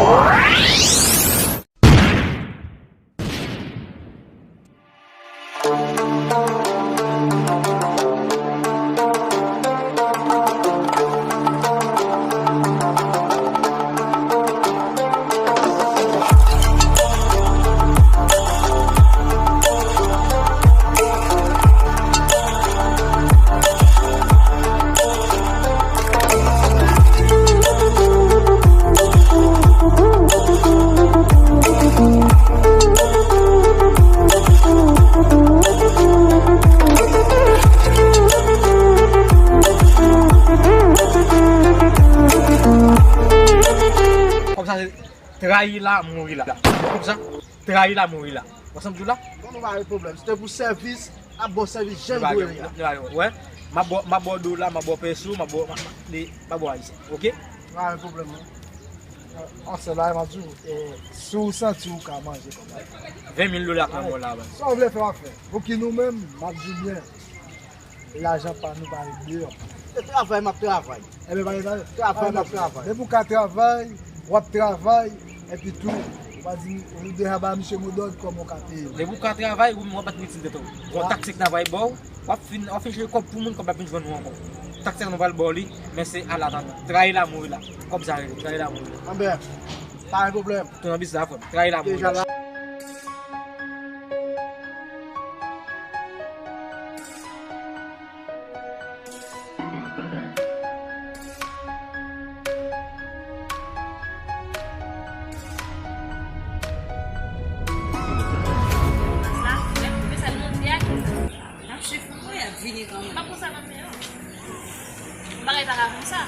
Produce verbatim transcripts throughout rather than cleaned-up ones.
Kòm sa se trayi la, mouri la. Kòm sa, trayi la, mouri la. Ou konprann sa m di w la? Bon, nou pa gen pwoblèm. Si te pou sèvis, ap ba w sèvis jan l dwe ye a. Wè, m ap ba w, m ap ba w dola, m ap ba w peso, m ap ba w, m ap, m ap, m ap ba w ayisyen. Oke? Pa gen pwoblèm, non. An sèl la, m ap di w, e, si w santi w ka manje kòb la. Ven mil dola k nan men w la, baz. Sa w vle fè, w ap fè. Pou ki nou menm, m ap di w byen. Lajan pa nou pa ret deyò. Se travay m ap travay. Enben, pa gen travay. Travay m ap travay. Depi w ka travay, w ap travay, epi tou, ou pa di, ou deja ba misye modòd kòman w ka peye. Depi w ka travay, ou menm w ap bat mitin tèt ou. Gon taksi k travay ba w, w ap fin, w ap fin chèche kòb pou moun, kòb la vin jwenn ou ankò. Taksi a nou pral ba w li, men se a la tann. Trayi la mouri la. Kòb sa rele, trayi la mouri la. Anben, pa gen pwoblèm. Tou nan biznis la, frè m. Trayi la mouri la. Mache fou, y ap vini kanmenm. Pa konsa nan men yo. Bagay pa ka konsa.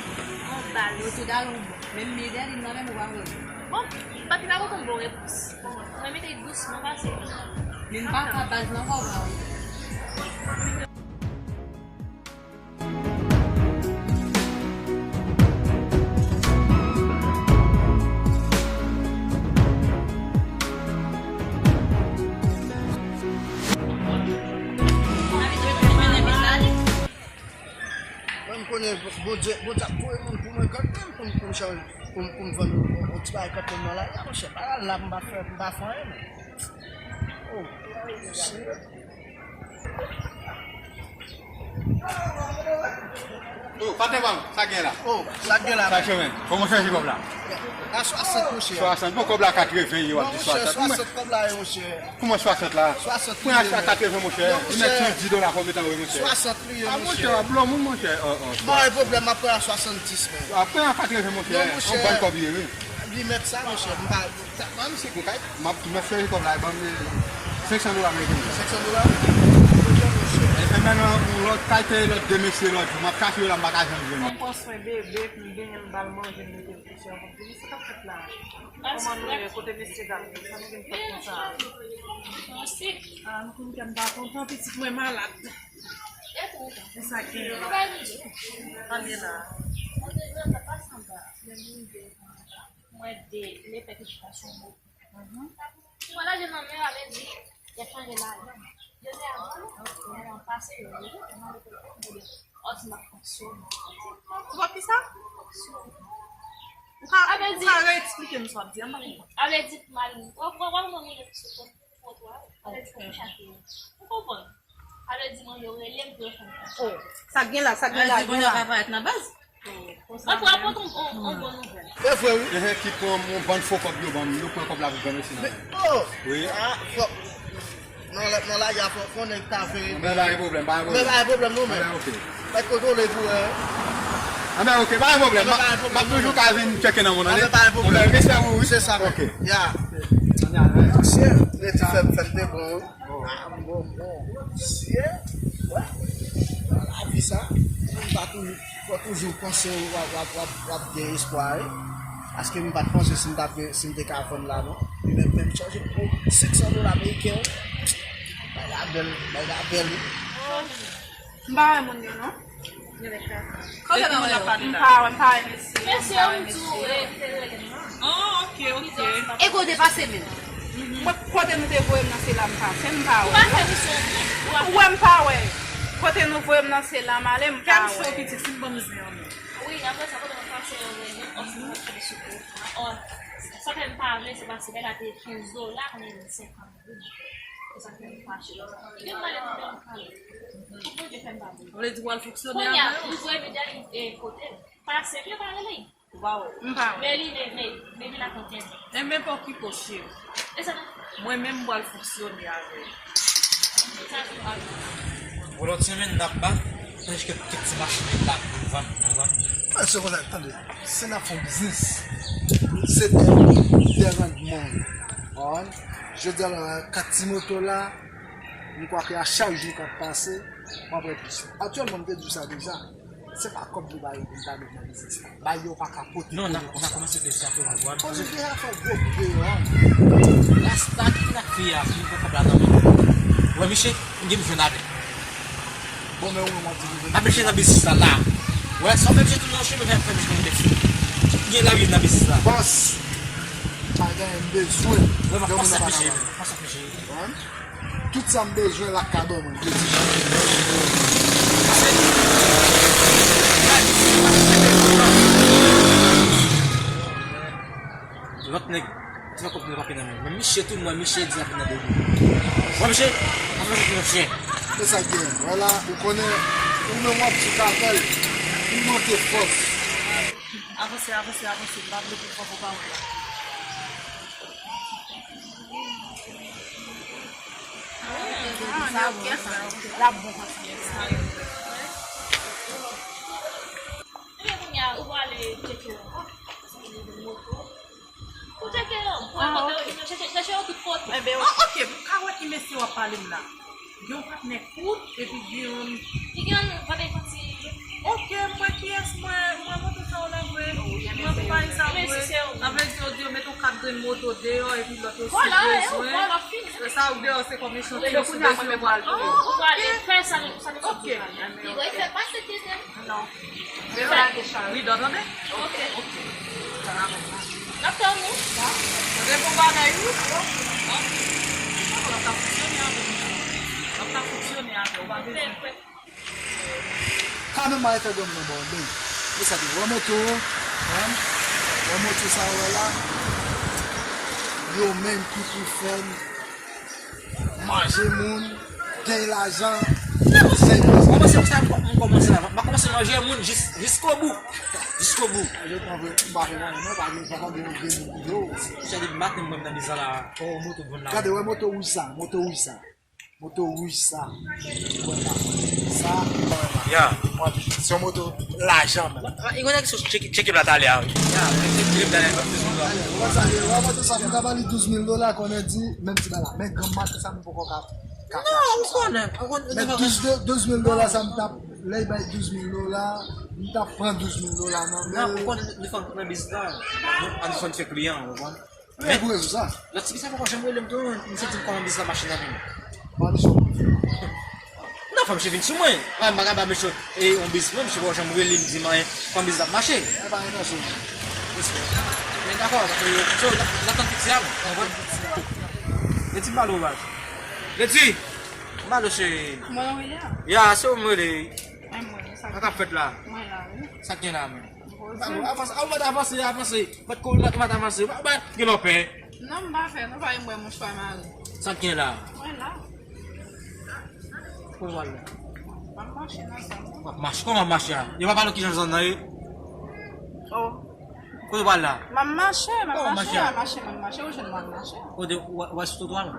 An baz. Yo tou dal yon bon. Menm Medellin nan menm ou pa konn. Bon, papi pa kontan bon repons. Mwen mete dousman pase. Men m pa ka baz nan kò pa wi. Mwen, m konnen Bondye, Bondye ap voye moun pou mwen kanmenm, pou m, pou m chanje, pou m, pou m vann yon, yon ti bagay kanmenm nan lari a, monchè. Bagay la, m pa fè, m pa fè anyen, non. Oh, Senyè. Oh, patnè pa m, sa gen la? Oh, sa gen la? Sa chemen. Kòman chanje kòb la? A swasant, monchè. Swasant. Bon, kòb la katreven, yo ap di swasant. Non, monchè, swasant kòb la ye, monchè. Kòman swasant la? Swasant li ye. Pran a katreven, monchè. Non, monchè. Li mèt di dola kòb yo ta voye, monchè. Swasant li ye, monchè. A, monchè, w ap blo moun, monchè. Oh, oh. Bon, e pwoblèm, ap pran a swasanndis, men. W ap pran a katreven, monchè. Non, monchè. Yon bann kòb li ye, wi. Li mèt sa, monchè. M pa, ta, ban m se kou kay. M ap, m ap chèche kòb la, ban m, eh, senk san dola ameriken. Senk san dola? E, e, men nan yon lòt kay, te lòt de mesye lòt jou. M ap chache yo la, m pa ka janm jwenn yo. Mwen pran swen bebe, m benyen, m ba l manje, m mete l kouche ankò. Di m sa k ap fèt la. Kòman nou ye? Kote mesye dam yo? Sa nou vin fè konsa? Mèsi. Ah, m konn kè m pa kontan, pitit mwen malad. E sa ki. Ann ye la. Mwen de lepè ki chita sou mwen. Mhm. Mwen la, je nan men, sa vle di, y ap chanje lajan. Jodi a, mwen pase yo, yo, mwen mete yo, mwen mete yo, òdinatè fonksyone. Ou konprann ki sa? Ou ka, ou ka reeksplike m sa w ap di an, m pa konprann. Sa vle di, mal, w, w, w ap mwen mete sou kont. Ou konprann? Sa vle di mwen yo rele m pou yo fè m konsa. Oh, sa k gen la, sa k gen la, gen la. Mwen pou apòte yon, yon, yon bon nouvèl. E vre, wi. Ehe, ki pran yon bann fo kòb yo ban m, yo pran kòb la pou ban m isi nan men. Oh! Wi. Ah, fò, nan, nan lari a, fò, fò nèg ta veye. Men pa gen pwoblèm, pa gen pwoblèm. Men pa gen pwoblèm, non, men. Anben, oke. Mèt kontwole pou wè. Anben, oke, pa gen pwoblèm. M ap toujou ka vin tcheke nan moun, tande. Anben, pa gen pwoblèm. Anben, respè pou ou, wi. Se sa, men. Oke. Ya. Mesye, nèg ti fè m, fè m te bon, wi. Ah, bon, bon. Mesye, wè. Lavi sa, moun pa toujou, fò toujou panse w ap, w ap, w ap, w ap gen espwa, wi. Paske m pa t panse si m t ap gen, si m te ka vann la, non. Li menm, menm chanje pou senk san dola ameriken, wi. Bagay la bèl, bagay la bèl, wi. M pa wè moun yo, non. Kote nou wè yo? M pa wè, m pa wè mesye. Mesye, m di w, e, te rele m nan. Oh, ok, ok. E kote pase menm? Mwen, kote nou te voye m nan, se la m pase, m pa wè. Ou pa fè misyon, non? Ou wè m pa wè. Kote nou voye m nan, se la m ale, m pa wè. Kè m cho pitit, si m ban m zen an menm. Wi, apre sa, kote mwen pase, yo rele m, òf, mwen fè sou kou. Ò, sa M pa vle, se paske lè la te kenz dola, kounye a li senkant goud. Se sa k fè m fache. Li gen mande pou m pale. Pou Bondye fè m pa vle. Ou vle di w al fonksyone avè yo? Kounye a, ou voye medya li, e, kote l. Pase, yo pa rele. Ou pa wè? M pa wè. Men li leve, depi la konten. Enben pa okipe w, cheri. E sa nan? Mwen menm m pral fonksyone avè l. Sa tou pa. Pou lòt semèn n ap bat, tandis ke kèk ti machin la pou vann, pou vann. Mwen se konsa, tande, se n ap fè yon biznis. Se dè, dè randman. Ou konprann? Jodi a la, kat ti moto la, m kwè ke a chak jou k ap pase, m ap wè plis. Aktyèlman, m te di w sa deja. Se pa kòb yo ba yo pou yo ta met nan biznis la. Ba yo pa ka pote. Non, n a, n a kòmanse fè sa pou mwen. Koz ou deja fè gwo kou deyò a. Rasta, ki sa k fè a? Ki fè kòb la nan men. Wè, Miche, m gen bezwen avè l. Bon, men ou menm w ap di nou. N ap meche nan biznis la, la. Wè, sa w fè Miche tounen yon chemen, fè, fè Miche tounen yon chemen. Ki gen la viv nan biznis la. Bòs, pa gen bezwen. Wè, m ap panse ak Miche. M ap panse ak Miche. Tout sa m bezwen la ka ban mwen. Lòt nèg, ti fè kòb nou pa nan men. Men Miche tou, mwen, Miche di ap nan de. Mwen, Miche, mwen, Miche, Miche. Se sa k gen. Vwala, ou konnen, ou menm w ap sou katèl, ou manke fòs. Avanse, avanse, avanse. M pa vle pou fò pou pawòl la. L ap bon konsa. Ebyen, kounye a, ou prale tcheke yo ankò. Ou tcheke yo, pou wè kote yo, chèche, chèche yo tout kote. Enben, ok, pou ka wè ki mesye w ap pale m la. Gen yon patnè kout, epi gen yon... Ki gen yon vant enfantiyèl. Ok, m wè kiyès, m wè, m wè moto sa yo la vre. M wè konpayi sa vre. Sa vle di yo di yo mete yon kat grenn moto deyò, epi lòt yo si bezwen. Vwala, e sa ou deyò, se kòm echantiyon, si bezwen ou pral peye. Ou prale fè sa nou, sa nou sot di la. Ok. Li fè pase tete. Non. Ridò, tande? Ok. Ok. N ap tann ou. Tande bon bagay, wi. N ap fonksyone avè w. N ap fonksyone avè w, pa bezwen. Ka menm mare fè granm nan bò, men. Men sa di, wè moto, wè moto sa wè la. Yo menm ki pou fè m manje moun, gen lajan. Mwen se sa m kòmanse la. M pa kòmanse manje moun jis, jiskobou. Jiskobou. Yo pa vle, m pa vle manje non, pa gen, pa gen, gen moun yo. Se depi maten mwen nan bizan la. Oh, moto bon la. Gade, wè moto wouj sa, moto wouj sa. Moto wouj sa. Wè la. Sa, wè la. Ya. Wè, se yon moto lajan, man. Li konnen ki sou tcheke, tcheke plat ale a. Ya, tcheke plat ale a. Wè sa, wè moto sa, m ta ba li douz mil dola, konnen di, menm ti bagay la. Men granm maten sa, m poko ka, ka fè aksyon sa. Non, ou konnen, ou konnen. Men douz, douz mil dola sa, m t ap, lè l bay douz mil dola, m t ap pran douz mil dola nan men l. Non, ou konnen, nou fè n pran biznis la. Nou, nou fè n fè kliyan, ou konprann? Men, pou rezon sa. Lòt ti fi sa poko janm rele m tou, m santi m kòman biznis la mache nan men m. Non, fò misye vin sou mwen. Mwen, m pa ka ba misye, e, yon biznis mwen, misye poko janm rele m, di m anyen, kòman biznis la ap mache. E pa entansyon. Men dakò, e, so, n ap tann piti a, bon. Leti m pale w baz. Leti! M pale w cheri. Mwen rele a? Ya, se ou m rele. Mwen, mwen, sa k ap fèt la? Mwen la, wi. Sa k gen la menm? Avanse, avanse, avanse, avanse. Mèt kou, mèt, mèt avanse. Ba, ba, gen lòpè. Non, m pa fè, nou pa yon mwen mouchwa mare. Sa k gen la? Mwen la. Kote w al la? M ap mache nan zòn nan. W ap mache, kòman w ap mache a? Yo pa pale w kijan zòn nan ye? Oh. Kote w al la? M ap mache, m ap mache, m ap mache, m ap mache, ou jwenn mwen ap mache. Kote w, w al sou twotwa la?